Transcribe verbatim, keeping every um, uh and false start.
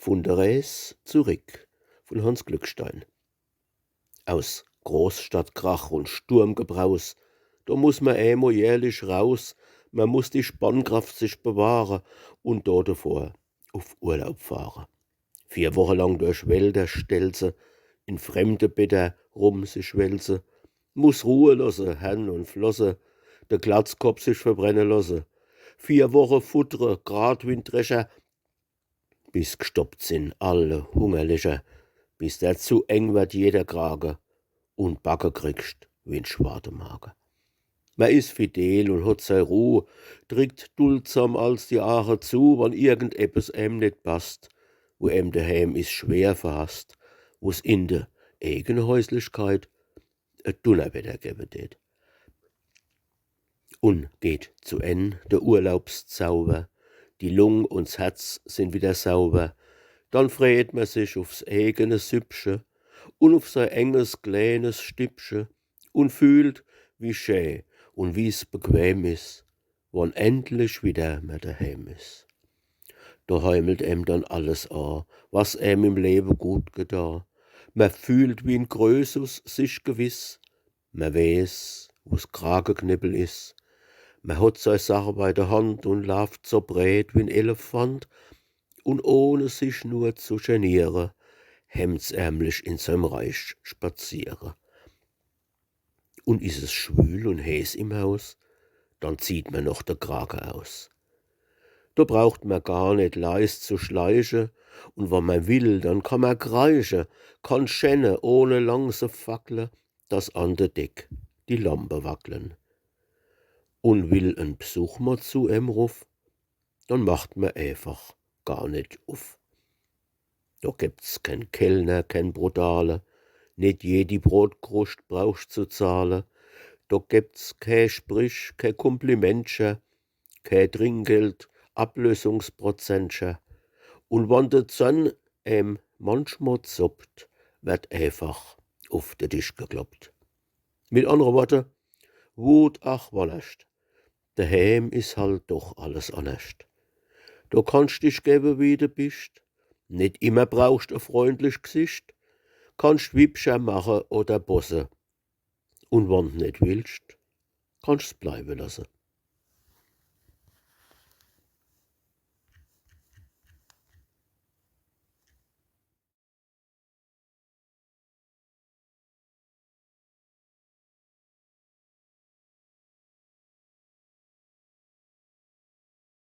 Vun de Rees zurick vun Hanns Glückstein. Aus Großstadtkrach un Sturmgebraus, do muss mer emol jährlich raus, mer muss die Spannkraft sich bewahre un do devor uf Urlaub fahre. Vier Woche lang durch Wälder stelze, in fremde Better rum sich wälze, muss Ruhe losse, Hern un Flosse, de Glatzkopp sich verbrenne losse. Vier Woche futtre, grad wie'n Drescher, bis gstoppt sin alle Hungerlöcher, bis der zu eng werd jeder Krage un Backe kriegscht wie'n Schwademage. Mer is fidel un hot sei Ruh, drickt duldsam als die Aache zu, wann irgend eppes em net passt, wo em deheem is schwer verhasst, wo's in de eigene Häuslichkeit e Dunnerwetter gewwe deet. Un geht zu Enn de Urlaubszauber, die Lung un 's Herz sin wieder sauber, dann freet mer sich ufs eigene Süppche un uf sei enges, klänes Stippche un fühlt, wie schä un wie's bequem is, wann endlich wieder mer deheem is. Do heimelt em dann alles a, was em im Lewe gut geda. Mer fühlt wie'n Krösus sich gewiss, mer weeß, wo's Krageknippel is. Mer hot sei Sach bei de Hand un laaft so breet wie'n Elefant. Un ohne sich nur zu geniere, hemdsärmlich in seim Reich spaziere. Un is es schwül un heeß im Haus, dann zieht mer noch de Krage aus. Do braucht mer gar net leis zu schleiche, un wann mer will, dann kann mer kreische, kann schenne, ohne lang se fackle, dass an de Deck die Lampe wackle. Un will en Bsuch mol zu em ruf, dann macht mer eefach gar net uf. Do gebt's ken Kellner, ken Brutale, net jedi Brotkruscht brauchscht zu zahle. Do gebt's kä Sprich, kä Komplimentcher, kä Trinkgeld, Ablösungsprozentcher. Un wann de Zorn em manchmol zoppt, werd eefach uf de Disch gekloppt. Mit annere Worte, Wut, ach wannerscht, deheem is halt doch alles annerscht. Do kannscht dich gewwe, wie de bischt, net immer brauchscht e freundlich Gsicht, kannscht Wippcher mache oder Bosse. Un wann net willscht, kannscht's bleiwe losse.